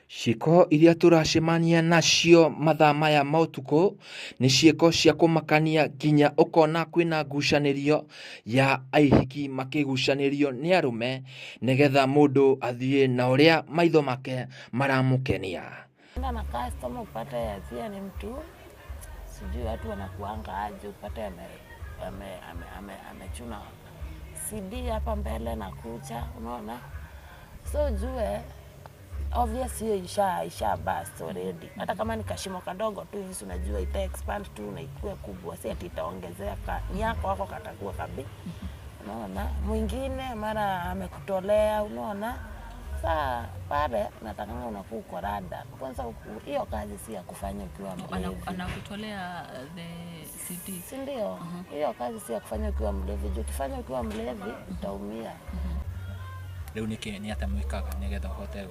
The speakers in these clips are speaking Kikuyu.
Ciĩko iria tũracemania nacio mathaa maya ma ũtukũ nĩ ciĩko cia kũmakania nginya ũkona kwĩna ngucanĩrio ya aihiki makĩgucanĩrio nĩ arũme nĩgetha mũndũ athiĩ na ũrĩa maitho make maramũkenia. Enda na customer upate pia ni mtu sijui watu wanakuanga aje, upate amechuna CD hapa mbele na kucha, unaona, so ujue obvious hiyo isha burst already. Hata kama ni kashimo kadogo tu hivi, si unajua ita expand tu na ikue kubwa, si ati itaongezeka, ni yako wako katakuwa kabi, unaona. Mwingine mara amekutolea, unaona. Saa pale natakanga unakuwa uko rada kwanza. Hiyo kazi si ya kufanya ukiwa mlevi. Anakutolea the CD. Si ndio? Hiyo kazi si ya kufanya ukiwa mlevi, juu ukifanya ukiwa mlevi utaumia. Rĩu nĩkĩ nĩ atĩa mwĩkaga nĩgetha ũhote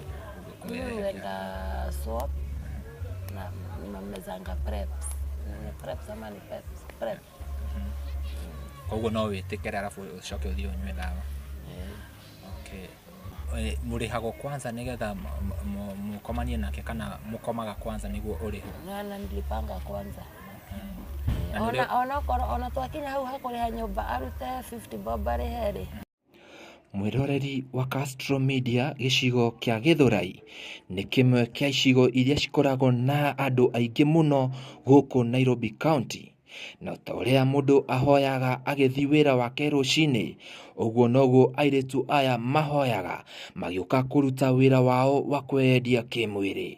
Mimi huweka soap na namezanga preps. Ni preps ama ni peps? Prep. Koguo no wĩtĩkĩre arabu ũcoke ũthiĩ ũnyue ndawa? Okay. Mũrĩhagwo kwanza nĩgetha mũkomanie nake kana mũkomaga kwanza nĩguo ũrĩhwo? Na nilipanga kwanza. Na nĩ Ona ona ona twakinya hau hakũrĩha nyũmba, arute 50 bob arĩhe rĩ. Mwĩroreri wa Castro Media, gĩcigo kĩa Gĩthũrai nĩ kĩmwe kĩa icigo iria cikoragwo na andũ aingĩ mũno gũkũ Nairobi County. Na ta ũrĩa mũndũ ahoyaga agĩthiĩ wĩra wake rũcinĩ, ũguo noguo airĩtu aya mahoyaga magĩũka kũruta wĩra wao wa kwendia kĩmwĩrĩ.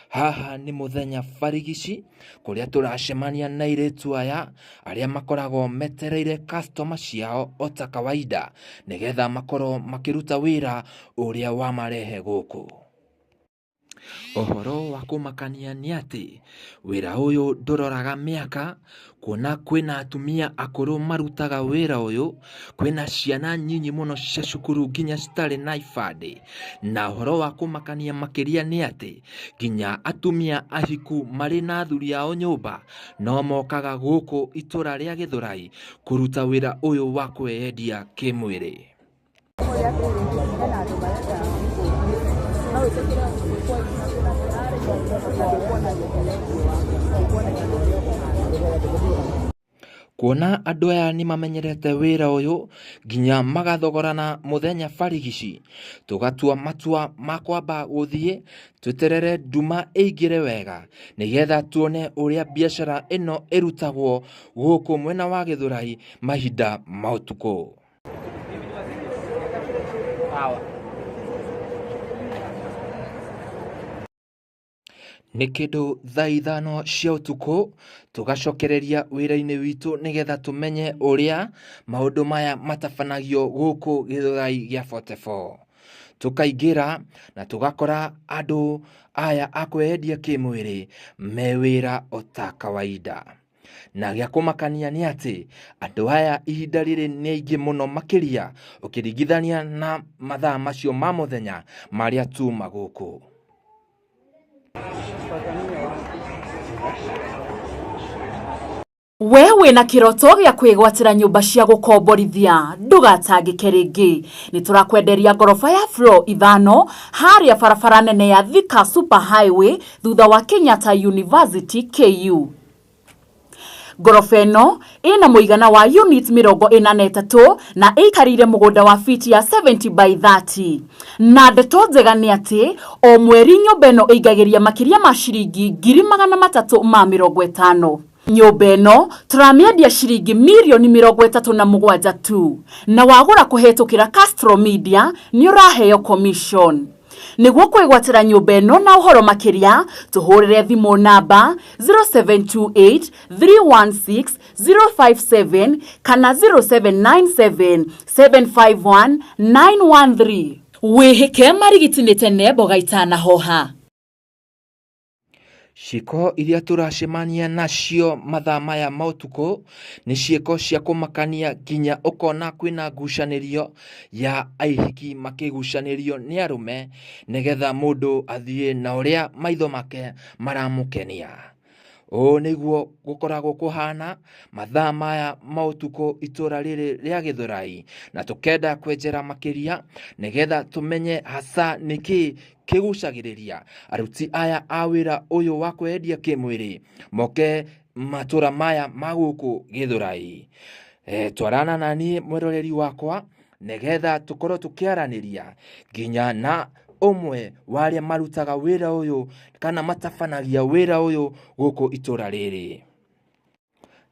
Haha nĩ mũthenya barigici kũrĩa tũracemania na airĩtu aya arĩa makoragwo metereire customer ciao o ta kawaida nĩgetha makorwo makĩruta wĩra ũrĩa wamarehe gũkũ. Ũhoro wa kũmakania nĩ atĩ wĩra ũyũ ndũroraga mĩaka, kuona kwĩna atumia akũrũ marutaga wĩra ũyũ, kwĩna ciana nyinyi mũno cia cukuru nginya citarĩ na ibandĩ. Na ũhoro wa kũmakania makĩria nĩ atĩ nginya atumia ahiku marĩ na athuri ao nyũmba no mokaga gũkũ itũra rĩa Gĩthũrai kũruta wĩra ũyũ wa kwĩyendia kĩmwĩrĩ. Hena andũ marenda no wĩtĩkĩre gwĩkwo na ndũkuonania ũrĩa ndũkuonania ũrĩa ũhana. Kuona andũ aya nĩ mamenyerete wĩra ũyũ nginya magathogorana mũthenya barigici, tũgatua matua ma kwamba gũthiĩ tweterere nduma ĩingĩre wega nĩgetha tuone ũrĩa biacara ĩno ĩrutagwo gũkũ mwena wa Gĩthũrai mahinda ma ũtukũ. Sawa. Nĩ kĩndũ thaa 5 cia ũtukũ tũgacokereria wĩra-inĩ witũ nĩgetha tũmenye ũrĩa maũndũ maya matabanagio gũkũ Gĩthũrai gĩa 44. Tũkaingĩra na tũgakora andũ aya a kwĩyendia kĩmwĩrĩ me wĩra o ta kawaida. Na gĩa kũmakania nĩ atĩ andũ aya ihinda rĩrĩ nĩ aingĩ mũno makĩria ũkĩringithania na mathaa macio ma mũthenya marĩa tuma gũkũ. We wĩna kĩroto gĩa kwĩgwatĩra nyũmba cia gũkomborithia, ndũgatangĩke rĩngĩ. Nĩ tũrakwenderia ngoroba ya floor 5 harĩa barabara nene ya Thika Super Highway thutha wa Kenyatta University KU. Ngoroba ĩno ĩna mũigana wa unit 43 na ĩikarĩire mũgũnda wa fiti ya 70 by 30. Na ndeto njega nĩ atĩ o mweri nyũmba ĩno ĩingagĩria makĩria ma ciringi 350,000. Nyũmba ĩno tũramĩendia ciringi mirioni 37 tu, na wagũra kũhetũkĩra Castro Media nĩ ũraheo commission. Nĩguo kwĩgwatĩra nyũmba ĩno na ũhoro makĩria, tũhũrĩre thimũ namba 0728 316 057 kana 0797 751 913. Wĩhĩke marigiti nĩ tene mboga itanahoha. Ciĩko iria tũracemania nacio mathaa maya ma ũtukũ nĩ ciĩko cia kũmakania nginya ũkona kwĩna ngucanĩrio ya aihiki makĩgucanĩrio nĩ arũme nĩgetha mũndũ athiĩ na ũrĩa maitho make maramũkenia. Ũũ nĩguo gũkoragwo kũhana mathaa maya ma ũtukũ itũra rĩrĩ rĩa Gĩthũrai, na tũkenda kwenjera makĩria nĩgetha tũmenye hasa nĩkĩ kĩgucagĩrĩria aruti aya a wĩra ũyũ wa kwendia kĩmwĩrĩ moke matũra maya ma gũkũ Gĩthũrai. Twarana na niĩ mwĩroreri wakwa nĩgetha tũkorwo tũkĩaranĩria nginya na ũmwe wa arĩa marutaga wĩra ũyũ kana matabanagia wĩra ũyũ gũkũ itũra rĩrĩ.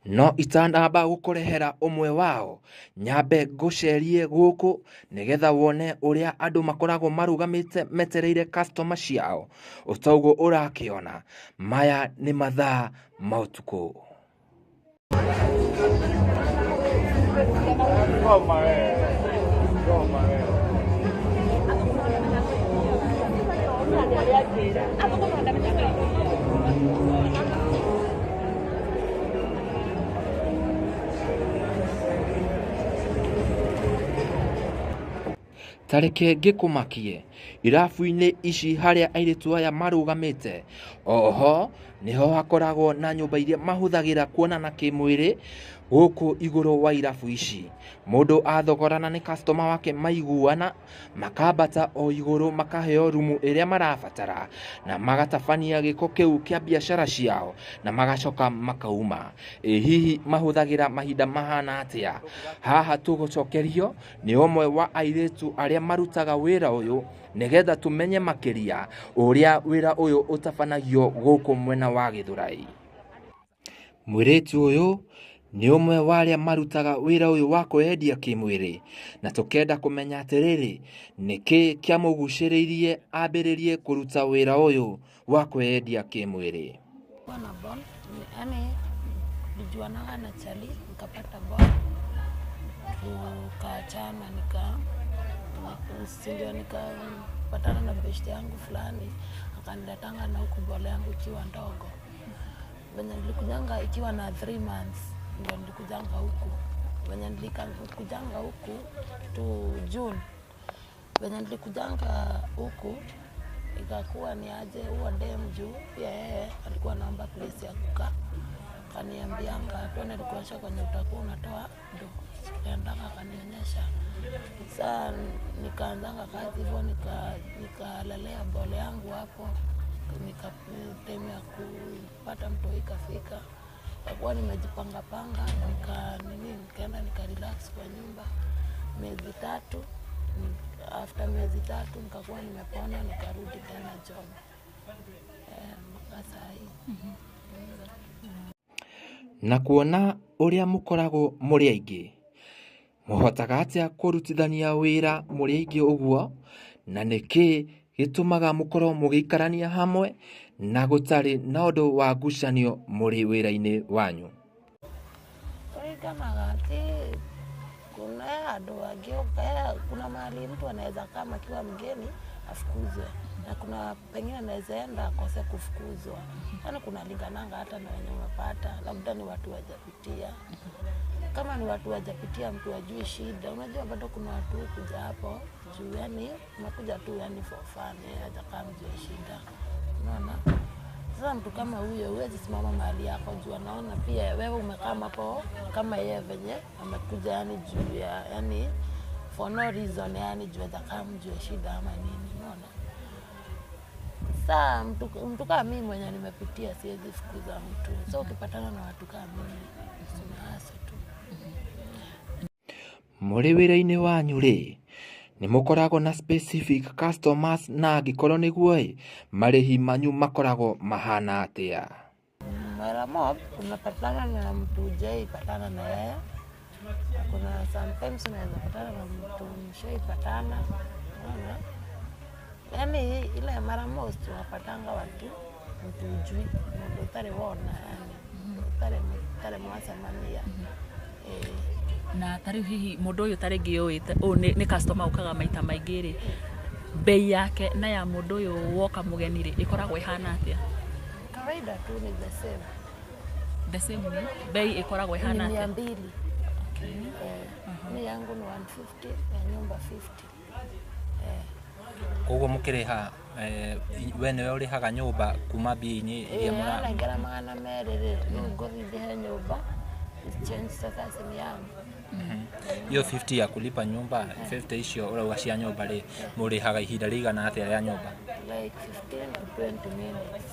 No itanamba gũkũrehera ũmwe wao, nyambe ngũcerie gũkũ nĩgetha wone ũrĩa andũ makoragwo marũgamĩte metereire customer ciao. Ũtoguo ũrakĩona, maya nĩ mathaa ma ũtukũ. Tareke ngĩkũmakie irabu-inĩ ici harĩa airĩtu aya marũgamĩte, oho nĩho hakoragwo na nyũmba iria mahũthagĩra kuonana kĩmwĩrĩ gũkũ igũrũ wa irabu ici. Mũndũ athogorana nĩ customer wake maiguana, makambata o igũrũ makaheo rumu ĩrĩa marabatara na magatabania gĩko kĩu kĩa biacara ciao na magacoka makauma. Ĩ hihi mahũthagĩra mahinda mahana atĩa? Haha tũgũcokerio nĩ ũmwe wa airĩtu arĩa marutaga wĩra ũyũ nĩgetha tũmenye makĩria ũrĩa wĩra ũyũ ũtabanagio gũkũ mwena wa Gĩthũrai. Mũirĩtu ũyũ nĩ ũmwe wa arĩa marutaga wĩra ũyũ wa kwĩyendia kĩmwĩrĩ, na tũkenda kũmenya atĩrĩrĩ, nĩkĩ kĩamũgucĩrĩirie ambĩrĩrie kũruta wĩra ũyũ wa kwĩyendia kĩmwĩrĩ. Kuwa na ball, yani tulijuanaga na chali, nikapata ball, tukaachana, sindio, nikapatana na beshte yangu fulani akaniletanga na huku ball yangu ikiwa ndogo. Venye nilikujanga ikiwa na 3 months ndio nilikujanga huku. Venye nilikujanga huku to June, venye nilikujanga huku ikakuwa ni aje huo dem juu pia yeye alikuwa anaomba place ya kukaa, akaniambianga twende nikuonyeshe kwenye utakuwa unatoa ndo. Tukaendanga akanionyesha. Saa nikaanzanga kazi hivyo, nikalalea bole yangu hapo, time ya kupata mtoi ikafika. Nikakuwa nimejipanga panga, nikaenda nika relax kwa nyumba miezi 3. After miezi 3 nikakuwa nimepona, nikarudi tena job. Mpaka saa hii. Na kuona ũrĩa mũkoragwo mũrĩ aingĩ, mũhotaga atĩa kũrutithania wĩra mũrĩ aingĩ ũguo, na nĩkĩ gĩtũmaga mũkorwo mũgĩikarania hamwe na gũtarĩ na ũndũ wa ngucanio mũrĩ wĩra-inĩ wanyu? Kũringanaga atĩ kuna andũ angĩ, kuna mahali mtu anaweza kama akiwa mgeni afukuzwe, na kuna pengine anaweza enda akose kufukuzwa. Yaani kunalingananga hata na wenye umepata, labda ni watu wajapitia. Kama ni watu wajapitia, mtu ajui shida, unajua bado kuna watu kuja hapo juu, yani unakuja tu yani for fun, hajakaa mjue shida, unaona. Sasa mtu kama huyo huwezi simama mahali yako juu anaona pia wewe umekaa hapo kama yeye venye amekuja, yani juu ya yani for no reason, yani juu hajakaa mjue shida ama nini, unaona. Sasa mtu kama mimi mwenye nimepitia siwezi fukuza mtu. So ukipatana na watu kama mimi tunahasa tu. Mũrĩ wĩra-inĩ wanyu rĩ, nĩ mũkoragwo na specific customers, na angĩkorwo nĩguo ĩ, marĩhi manyu makoragwo mahana atĩa? Mara mob unapatana na mtu hujaipatana na yeye. Kuna sometimes unaweza patana na mtu mshaipatana, unaona. Yaani ile mara most unapatanga watu mtu hujui, mtu utari wona, yani utari mwacemania. Na ta rĩu hihi mũndũ ũyũ ta rĩngĩ ũĩte ũyũ nĩ customer ũkaga maita maingĩ rĩ, bei yake na ya mũndũ ũyũ woka mũgeni rĩ ĩkoragwo ĩhana atĩa? Kawaida tu ni the same. The same ni bei ĩkoragwo ĩhana Ni atĩa? 200. Mi yangu ni 150 ya nyumba 50. Koguo mũkĩrĩha we nĩwe ũrĩhaga nyũmba kuma mbia-inĩ iria mũra Nengera 200 rĩ, rĩu ngũthiĩ ndĩhe nyũmba, change sasa simu yangu. Hiyo 50 ya kulipa nyumba, 50 icio ũrauga cia nyũmba rĩ, mũrĩhaga ihinda rĩigana atĩa rĩa nyũmba? Like 15 to 20 minutes.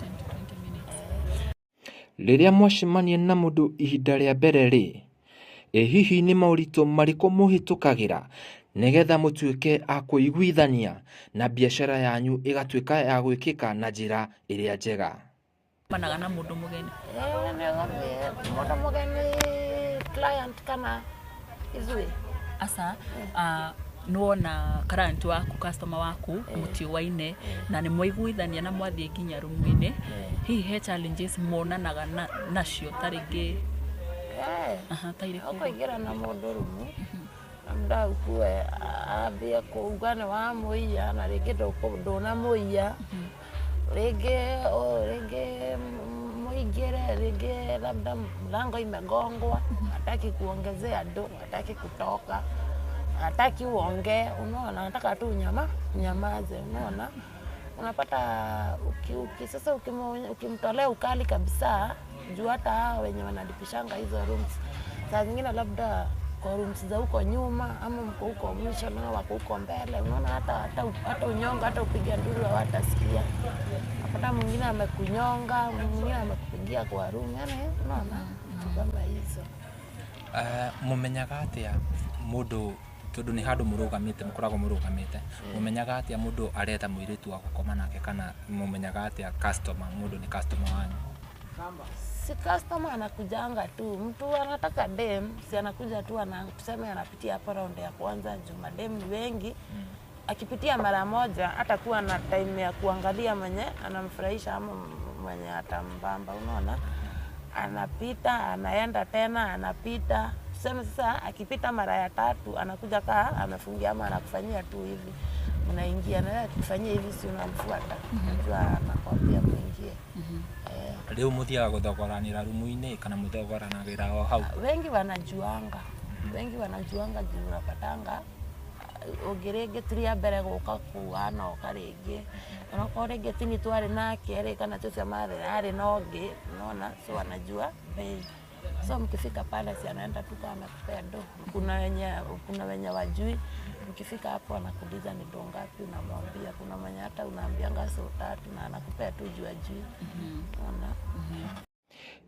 10 to 20 minutes. Rĩrĩa mwacemania na mũndũ ihinda rĩa mbere rĩ, ĩ hihi nĩ moritũ marĩkũ mũhĩtũkagĩra nĩgetha mũtuĩke a kũiguithania na biacara yanyu ĩgatuĩka ya gwĩkĩka na njĩra ĩrĩa njega? Managa na mũndũ mũgeni. Nĩ ũgũthiĩ mũndũ mũgeni client kana ithuĩ. Aca, nĩwona client waku, customer waku mũtiũaine na nĩ mwaiguithania na mwathiĩ nginya rumu-inĩ, hihi he challenges monanaga nacio ta rĩngĩ? Aha, ta irĩkũ? Ũkũingĩra na mũndũ rumu, labda ukue ambie kuuga nĩ wamũiya na rĩngĩ ndũnamũiya, rĩngĩ rĩngĩ muingĩre, rĩngĩ labda mlango imegongwa, hataki kuongezea do, hataki kutoka, hataki uongee, unaona, anataka tu unyamaze, unaona. Unapata sasa ukimtolea ukali kabisa, juu hata hao wenye wanalipishanga hizo rooms saa zingine labda kwa rooms za huko nyuma ama mko huko mwisho na wako huko mbele, unaona, hata unyonga, hata upiga nduru hawatasikia. Unapata mwingine amekunyonga, mwingine amekupigia kwa room, yani unaona vitu kama hizo. Mũmenyaga atĩa mũndũ, tondũ nĩ handũ mũrũgamĩte, mũkoragwo mũrũgamĩte, mũmenyaga atĩa mũndũ aretha mũirĩtu wa gũkoma nake, kana mũmenyaga atĩa customer, mũndũ nĩ customer wanyu? Si customer anakujanga tu, mtu anataka dem, si anakuja tu, tuseme anapitia hapo round ya kwanza, juu madem ni wengi. Akipitia mara moja hatakuwa na time ya kuangalia mwenye anamfurahisha ama mwenye atambamba, unaona. Anapita, anaenda tena, anapita. Tuseme sasa akipita mara ya tatu anakuja kaa amefungia ama anakufanyia tu hivi. Unaingia na yeye akikufanyia hivi, si unamfuata. Unajua anakwambia muingie. Rĩu mũthiaga gũthogoranĩra rumu-inĩ kana mũthogoranagĩra o hau? Wengi wanajuanga. Wengi wanajuanga juu unapatanga ũngĩ rĩngĩ ti rĩa mbere gũka kũu anoka rĩngĩ, onokorwo rĩngĩ ti nĩ twarĩ nake rĩ, kana ti ũcio marĩ arĩ na ũngĩ, unaona, so wanajua bei. So mkifika pale si anaenda tu kama amekupea do. Kuna wenye wajui, mkifika hapo anakuuliza ni do ngapi, unamwambia. Kuna mwenye hata unaambianga so tatu na anakupea tu juu ajui. Unaona?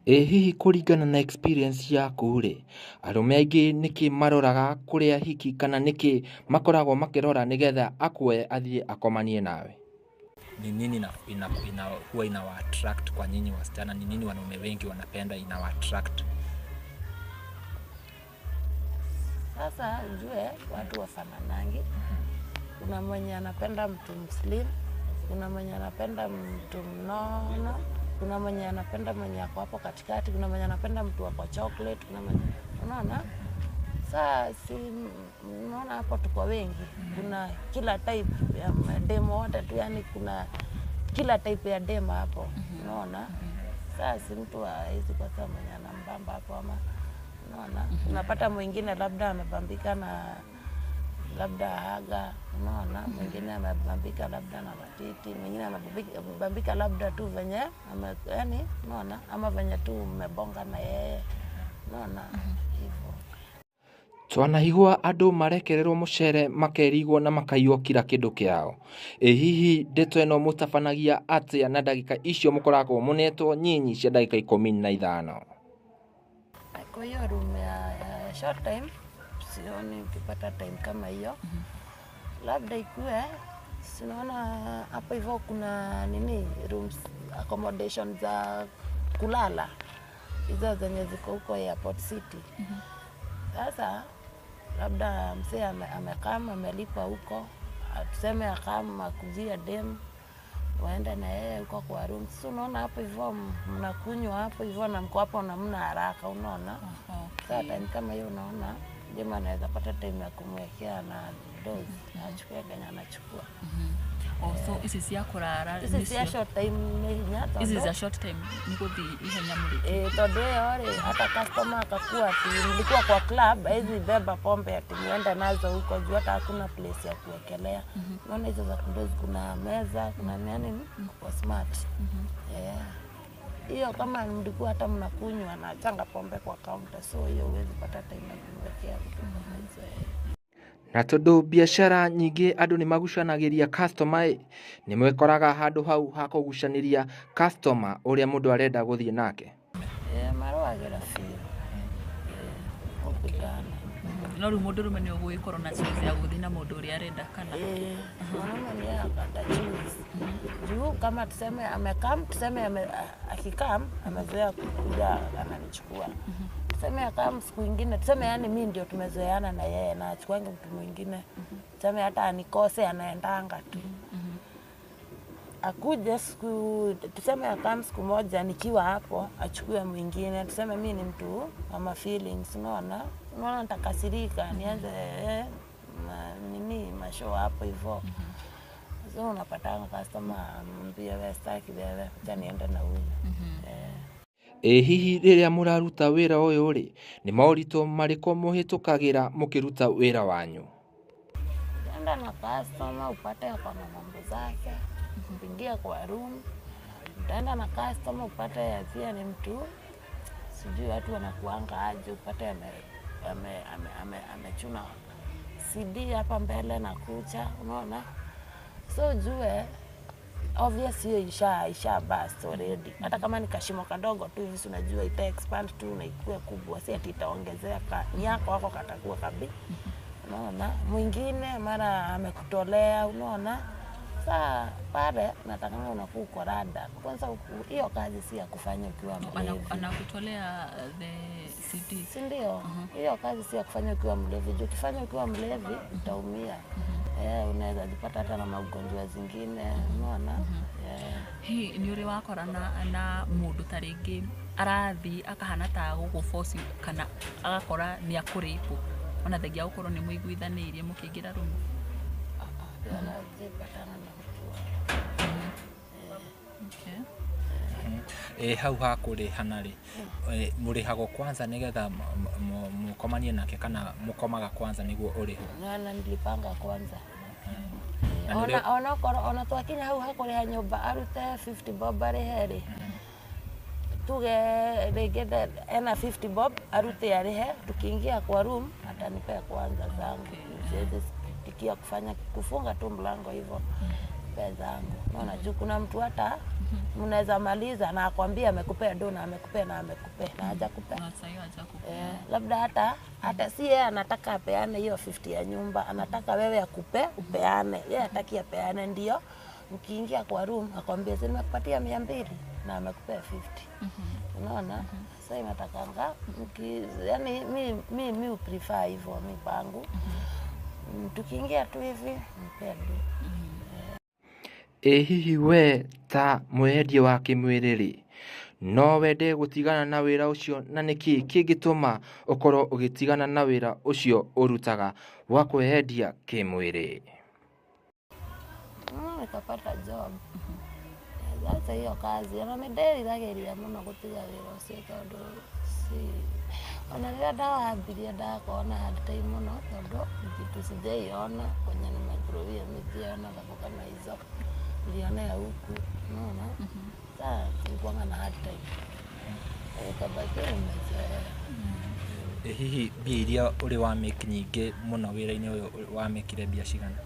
Ĩ hihi kũringana na experience yaku rĩ, arũme aingĩ nĩkĩ maroraga kũrĩa hiki kana nĩkĩ makoragwo makĩrora nĩgetha akuoye athiĩ akomanie nawe? Ni nini huwa inawa attract kwa nyinyi wasichana? Ni nini wanaume wengi wanapenda inawa attract? Sasa ujue watu wafananangi. Kuna mwenye anapenda mtu mslim, kuna mwenye anapenda mtu mnono, kuna mwenye anapenda mwenye ako hapo katikati, kuna mwenye anapenda mtu ako chocolate, kuna mwenye, unaona? Saa si unaona hapo tuko wengi. Kuna kila type ya demo wote tu, yani kuna kila type ya demo hapo. Unaona? Saa si mtu hawezi kosa mwenye anambamba hapo ama, unaona? Unapata mwingine labda amebambika na labda haga, unaona? Mwingine amebambika labda na matiti, mwingine amebambika labda tu venye yani, unaona? Ama venye tu mmebonga na yeye, unaona? Hivyo. Twanaigua andũ marekererwo mũcere makerigwo na makaiywo kila kĩndũ kĩao. Ĩ hihi ndeto ĩno mũtabanagia atĩa na ndagĩka icio mũkoragwo mũnetwo nyinyi cia ndagĩka 15? Kwa hiyo room ya short time sioni ukipata time kama hiyo. Labda ikue, sinaona hapo hivyo kuna nini, rooms accommodation za kulala hizo zenye ziko huko Airport City. Sasa labda msee amekama amelipa huko, tuseme akama akujia dem waende na yeye huko kwa room. Sasa unaona hapo hivyo mnakunywa hapo hivyo na mko hapo na mna haraka, unaona. Sasa time kama hiyo unaona dem anaweza pata time ya kumwekea na dozi achukue kenye anachukua. Oh, so ici cia kũrara Ici cia nĩcio- short time nĩ hinya ici tondũ cia short time nĩ gũthiĩ ihenya mũrĩki. Eh, tondũ ĩyo rĩ hata customer akakuwa ati mlikuwa kwa club haizi beba pombe ati muende nazo huko juu hata hakuna place ya kuwekelea. Unaona hizo za kudozi, kuna meza, kuna nini, kwa smart. Eh, hiyo kama mlikuwa hata mnakunywa na changa pombe kwa counter, so hiyo huwezi pata time ya kuwekea vitu kama hizo eh. Na tondũ biacara nyingĩ andũ nĩ magucanagĩria customer ĩ, nĩ mwĩkoraga handũ hau ha kũgucanĩria customer ũrĩa mũndũ arenda gũthiĩ nake. Eh, marũagĩra biũ. Eh, gũpigana. No rĩu mũndũrũme nĩ ũgũgĩkorwo na choice ya gũthiĩ na mũndũ ũrĩa arenda kana? Eh, mwanaume ni yeye ata choose. Juu kama tuseme amekam, tuseme akikam amezoea kuja ananichukua. Tuseme akam siku ingine, tuseme yani mi ndio tumezoeana na yeye na achukuange mtu mwingine. Tuseme hata anikose anaendanga tu. Akuje siku, tuseme akam siku moja nikiwa hapo achukue mwingine, tuseme mi ni mtu wa ma feelings, unaona, unaona nitakasirika nianze nini mashow hapo hivyo. So unapatanga customer amwambie wewe sitaki wewe, acha niende na huyu. Eh. Ĩ hihi rĩrĩa mũraruta wĩra ũyũ rĩ, nĩ moritũ marĩkũ mũhĩtũkagĩra mũkĩruta wĩra wanyu? Enda na customer upate ako na mambo zake, ingia kwa room. Utaenda na customer upate pia ni mtu sijui watu wanakuanga aje, upate amechuna CD hapa mbele na kucha, unaona. So ujue obvious hiyo isha burst already. Hata kama ni kashimo kadogo tu hivi, si unajua ita expand tu na ikue kubwa, si ati itaongezeka. Ni yako wako katakuwa kabi. Unaona, mwingine mara amekutolea, unaona. Saa pale natakanga unakuwa uko rada. Kwanza hiyo kazi si ya kufanya ukiwa mlevi. Anakutolea the CD. Si ndio? Hiyo kazi si ya kufanya ukiwa mlevi. Juu ukifanya ukiwa mlevi utaumia. Eh, unaweza jipata hata na magonjwa zingine, unaona? Eh. Hihi nĩ ũrĩ wakorana na mũndũ ta rĩngĩ arathiĩ akahana ta gũgũ kana agakora nĩ akũrĩpwo ona thengia gũkorwo nĩ mũiguithanĩirie mũkĩingĩra rumu? Anajipatana na mtu wa Okay. Ĩ hau ha kũrĩhana rĩ, mũrĩhagwo kwanza nĩgetha mũkomanie nake kana mũkomaga kwanza nĩguo ũrĩhwo? Na nilipanga kwanza. Na nĩ Ona ona ona twakinya hau hakũrĩha nyũmba arute 50 bob arĩhe rĩ, tuge rĩngĩ ena 50 bob arute arĩhe, tukiingia kwa room atanipea kwanza zangu. Siwezi tikia kufanya kufunga tu mlango hivyo pe zangu. Unaona, juu kuna mtu hata mnaweza maliza na akwambia amekupea do na amekupea na amekupea na hajakupea. Na sasa hiyo hajakupea. Eh, labda hata si yeye anataka apeane hiyo 50 ya nyumba, anataka wewe akupe upeane. Yeye hataki apeane, ndio mkiingia kwa room akwambia si nimekupatia 200 na amekupea 50. Unaona? Sasa inatakanga yani mi prefer hivyo mi pangu. Tukiingia tu hivi nipee do. Ĩ hihi we ta mwendia wa kĩmwĩrĩ rĩ, no wende gũtigana na wĩra ũcio na nĩkĩ kĩngĩtũma ũkorwo ũgĩtigana na wĩra ũcio ũrutaga wa kwĩyendia kĩmwĩrĩ? Nikapata job. Sasa hiyo kazi ona nĩ ndĩriragĩria mũno gũtiga wĩra ũcio tondũ si ona rĩrĩa ndawambirie ndakorwo na hard time mũno tondũ kitu sijaiona kwenye nimegrowia mi sijaona vako kama hizo nilionea huku, unaona. Sasa nilikuwanga na hard time, ikabakia nimezoea. Ĩ hihi mbia iria ũrĩ wa make nyingĩ mũno wĩra-inĩ ũyũ wamĩkire mbia cigana?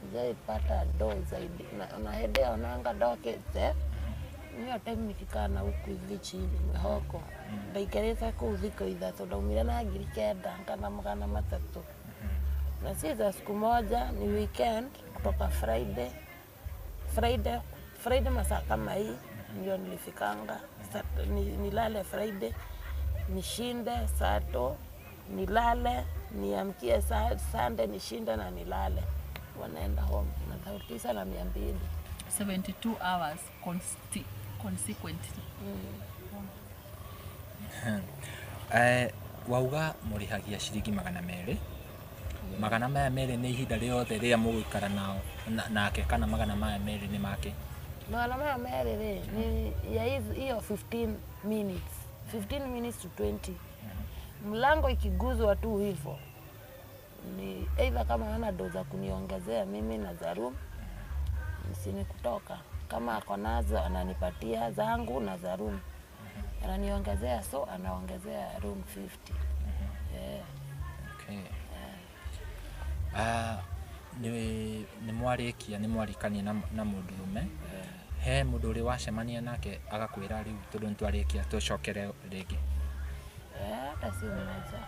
Sijaipata do zaidi na hĩndĩ ĩyo nanga ndokĩte niyo time nikikaa na huku hivi chini mwĩhoko ndaikarĩte kũu thikũ 3 ndaumire na 9,000 kana 300 na si za siku moja, ni weekend kutoka Friday masaa kama hii ndio nilifikanga. Nilale Friday nishinde Sato nilale niamkie Sunday nishinde na nilale, wanaenda home na 9,200. 72 hours consequently. Wauga mũrĩhagia ciringi 200 200 nĩ ihinda rĩothe rĩrĩa mũgũikara nao nake kana 200 nĩ make? 200 rĩ ni ya hiyo 15 minutes, 15 minutes to 20. Mlango ikiguzwa tu hivyo ni either kama ana doza kuniongezea mimi na za room msini kutoka, kama ako nazo ananipatia zangu na za room ananiongezea, so anaongezea room 50. Yeah. Okay. Nĩ mwarĩkia nĩ mwarikania na mũndũrũme, he mũndũ ũrĩ wacemania nake agakwĩra rĩu tondũ nĩ twarĩkia tũcokere rĩngĩ? Hata si mmoja.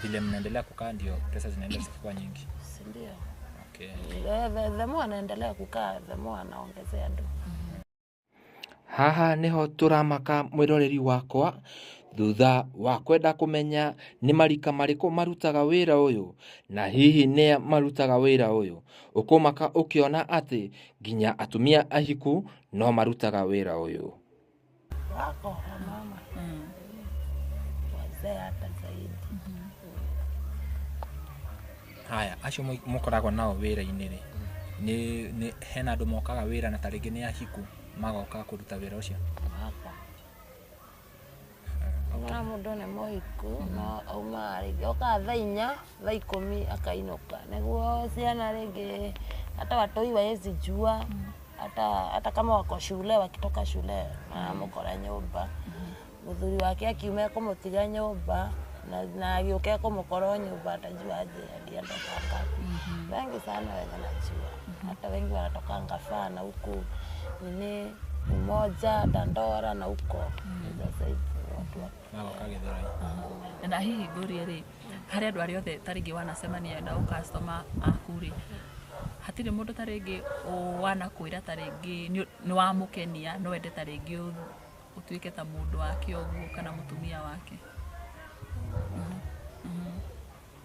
Vile mnaendelea kukaa ndio pesa zinaenda zikikuwa nyingi, si ndio? Okay. The more anaendelea kukaa the more anaongezea ndo. Haha niho turamaka mwiroreri wakwa thutha wa kwenda kumenya ni marika mariku marutaga wira uyu na hihi nĩa marutaga wira uyu, ukumaka ukiona ati nginya atumia ahiku no marutaga wira uyu. Wako mama wazee hata zaidi. Haya, acio mukoragwo nao wira-inĩ rĩ, nĩ hena andũ mokaga wĩra na tarĩngĩ nĩ ahiku magoka kũruta wĩra ũcio? Wako. Ona mũndũ nĩ mũhiku no auma rĩngĩ oka thaa 4 thaa 10 akainũka, nĩguo ciana rĩngĩ hata watoi waezi jua, hata kama wako shule wakitoka shule maramũkora nyũmba, mũthuri wake akiuma ekũmũtiga nyũmba na agĩũka ekũmũkora nyũmba, atajua aje alienda saa ngapi. Wengi sana wenye najua, hata wengi wanatokanga faa na huku nini Umoja, Dandora na huko sasa hivi watu magoka Githurai. Na hihi ngũrie rĩ, harĩ andũ arĩa othe tarĩngĩ wanacemania nao customer aku rĩ, hatirĩ mũndũ tarĩngĩ wanakwĩra tarĩngĩ nĩ wamũkenia no wende tarĩngĩ ũtuĩke ta mũndũ wake ũguo kana mũtumia wake?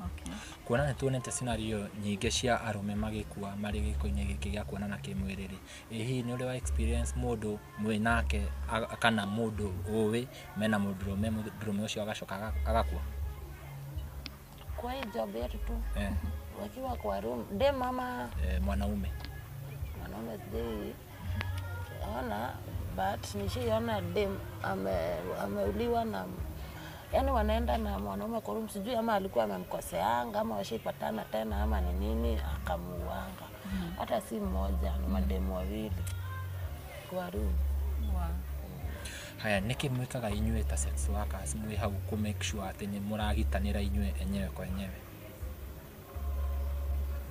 Okay. Kuona nĩ tuonete scenario nyingĩ cia arũme magĩkua marĩ gĩko-inĩ gĩkĩ gĩa kuonana kĩmwĩrĩ rĩ, ĩ hihi nĩ ũrĩ wa experience mũndũ mwĩ nake kana mũndũ ũĩ mena mũndũrũme, mũndũrũme ũcio agacoka agakua? Kwa hii job yetu tu wakiwa kwa room de mama mwanaume sijai ona, but nishaiona dem ameuliwa na, yani wanaenda na mwanaume kwa room, sijui ama alikuwa amemkoseanga ama washaipatana tena ama ni nini akamuuanga. Hata si mmoja, ni mademu wawili kwa room. Wow. Haya, nĩkĩ mwĩkaga inyuĩ ta sex workers mwĩ hau kũ make sure atĩ nĩ mũragitanĩra inyuĩ enyewe kwa enyewe?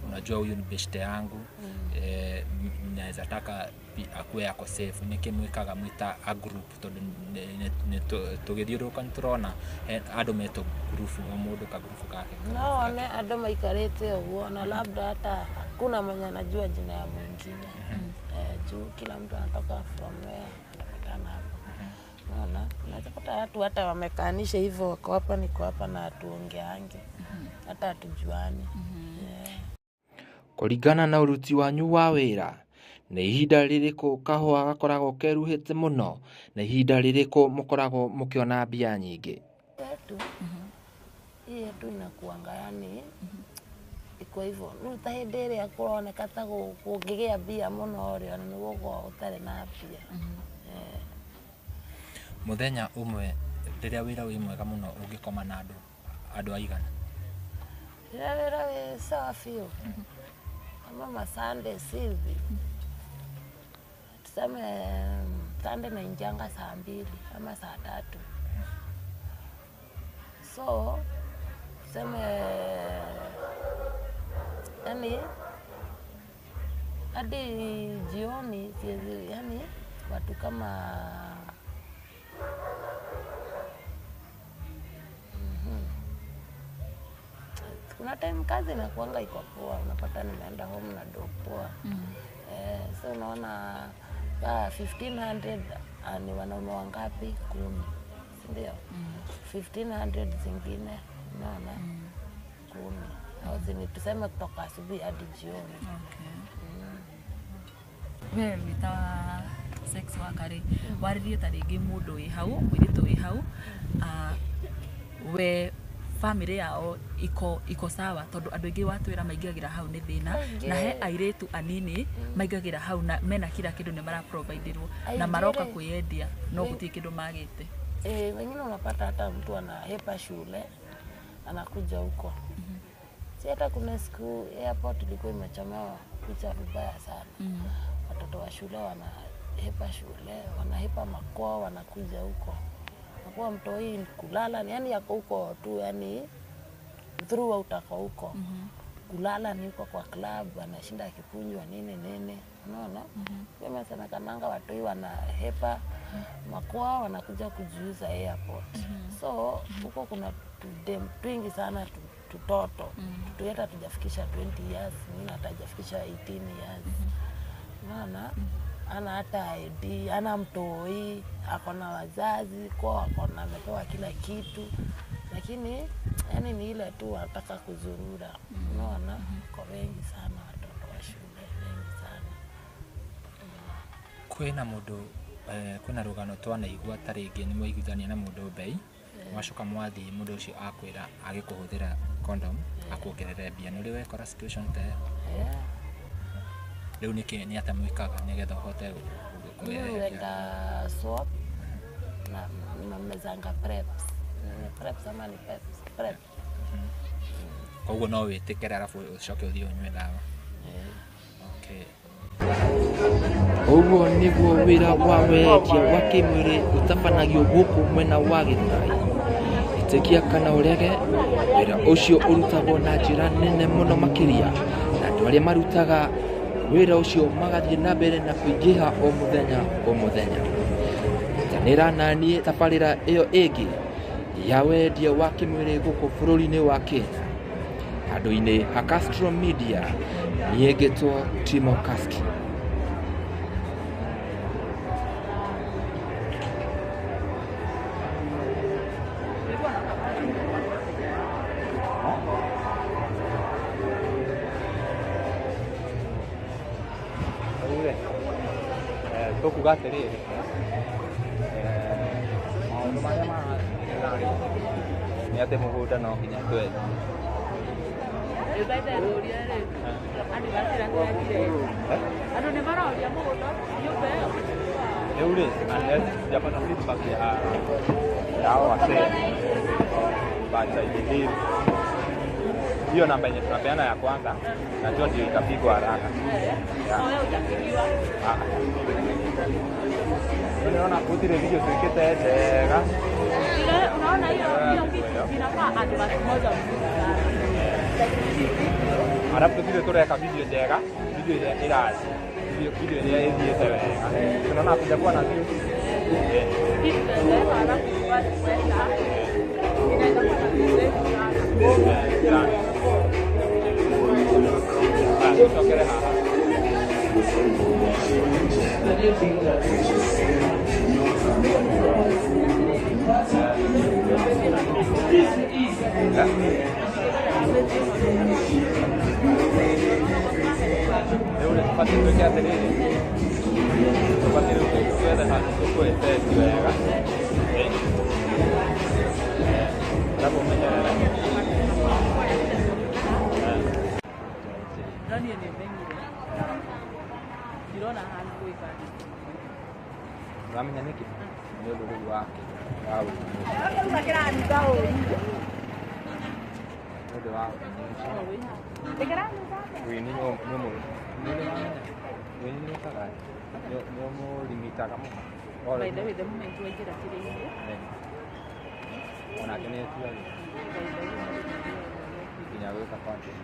Unajua huyu ni beshte yangu, naweza taka akuwe ako safe. Nĩkĩ mwĩkaga mwĩ ta a group? Tondũ tũgĩthiũrũrũka nĩ tũrona andũ metwo group, o mũndũ ka group kake. No one andũ maikarĩte ũguo na labda hata kuna mwenye anajua jina ya mwingine. Juu kila mtu anatoka from where anapatana hapo. Unaona, unaweza pata watu hata wamekaanisha hivyo, wako hapa niko hapa na hatuongeangi, hata hatujuani. Kũringana na ũruti wanyu wa wĩra, nĩ ihinda rĩrĩkũ kahũa gakoragwo keruhĩte mũno na ihinda rĩrĩkũ mũkoragwo mũkĩona mbia nyingĩ? Yetu hii yetu inakuanga yani iko hivyo rĩu, ta hĩndĩ ĩrĩa kũroneka ta kũngĩgĩa mbia mũno rĩ, ona nĩ gũkorwo gũtarĩ na mbia. Mũthenya ũmwe rĩrĩa wĩra wĩ mwega mũno ũngĩkoma na andũ aigana? Rĩrĩa wĩra wĩ sawa biũ kama masande sivi, tuseme Sunday naingianga saa 2 ama saa 3, so tuseme yani hadi jioni siwezi, yani watu kama kuna time kazi inakuanga iko poa, unapata nimeenda home na do poa. So unaona 1500 ni wanaume wangapi? 10, si ndio? 1500 zingine unaona 10 au zini, tuseme kutoka asubuhi hadi jioni. Okay. We wĩ ta sex worker rĩ, warĩrie ta rĩngĩ mũndũ wĩ hau, mũirĩtu wĩ hau, we family yao iko sawa tondu andu aingi watwira maingagira hau ni thina na he airitu anini maingagira hau na mena kila kindu ni mara providerwo na maroka kwiyendia no gutie kindu magite. Wengine unapata hata mtu anahepa shule anakuja huko. Si hata kuna siku airport ilikuwa imechomewa picha vibaya sana. Watoto wa shule wanahepa shule, wanahepa makwao, wanakuja huko. Kwa mtoi kulala, yani yako huko tu, yani throughout ako huko. Kulala ni huko kwa club, anashinda akikunywa nini nini. Unaona? Kama semakananga watoi wanahepa makwao, wanakuja kujiuza airport. So huko kuna tudem twingi sana tutoto. Tutu tujafikisha 20 years, mwingine hatajafikisha 18 years. Unaona? Ana hata ID, ana mtoi, ako na wazazi, kwa ako na amepewa kila kitu. Lakini yani ni ile tu anataka kuzurura. Unaona? Kwa wengi sana watoto wa shule, wengi sana. Kwina mundu kwina rugano twanaigua ta ringi ni mwaiguithania na mundu bei mwacoka mwathii mundu ucio akwira agikuhuthira condom akuongerere mbia ni uri wekora situation ta iyo? Riu niki ni atia mwikaga nigetha uhote kwenda swap na mezanga preps. Preps ama ni peps prep. Koguo no witikere arafu ucoke uthii unyue dawa. Okay. Ũguo nĩguo wĩra wa wendia wa kĩmwĩrĩ ũtabanagio gũkũ mwena wa Gĩthũrai. Ĩtĩkia kana ũrege, wĩra ũcio ũrutagwo na njĩra nene mũno makĩria, na andũ arĩa marutaga wĩra ũcio magathiĩ na mbere na kũingĩha o mũthenya o mũthenya. Nyitanĩra naniĩ tabarĩra ĩyo ĩngĩ ya wendia wa kĩmwĩrĩ gũkũ bũrũri-inĩ wa Kenya. Handũ-inĩ ha Castro Media, niĩ ngĩtwo Timo Castro. Tukuga atiriri maundu maria marathiĩ nĩ atĩ mũgũnda no nginya twethe. Rĩu rĩ, sijapata feedback ya hao wasee, but I believe hiyo namba yenye tunapeana ya kwanza najua ndio itapigwa haraka. Unaona gutire video tuikite njega. Unaona hiyo kitu inafaa advert moja mzuri sana. Arabu tutire tureka video njega, video ĩrĩa ĩrathiĩ, video ĩrĩa ĩthiĩte wega. Tunaona hakujakuwa na views. Tucokere haha. Rĩu rĩ, tũbatiĩ twĩke atĩrĩrĩ, tũbatiĩ rĩu twethe handũ tũkwĩtesti wega, arabu ũmenyerere. No niĩ nĩ menyire ndirona hana gwĩka. Ũramenya nĩkĩ? Nĩ ũndũ rĩu wake wa ũini ũcio. Nĩ ũndũ wa ũini ũcio. Ũini nĩ ũini nĩ wĩkaga nĩ ũmũlimitaga mũno. By the way, the moment waingĩra kĩrĩa-inĩ onake nĩ etuagĩra nginya gwĩka content.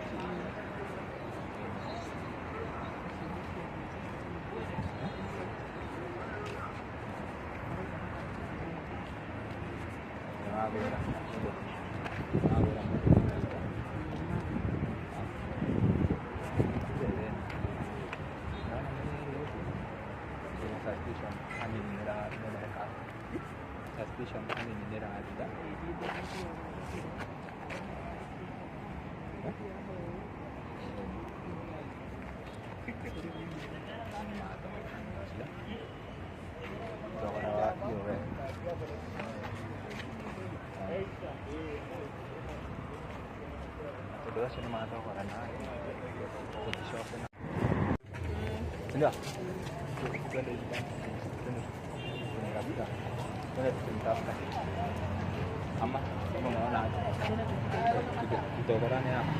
Suspicion hanini nĩrathira. Thogora wa POS. Tondũ acio nĩ mathogorana tũticoke na sindio? Twende nyumbani, twende tunatafuta, twende tukimtafuta ama kama unaona aje? Tutogorane hapa.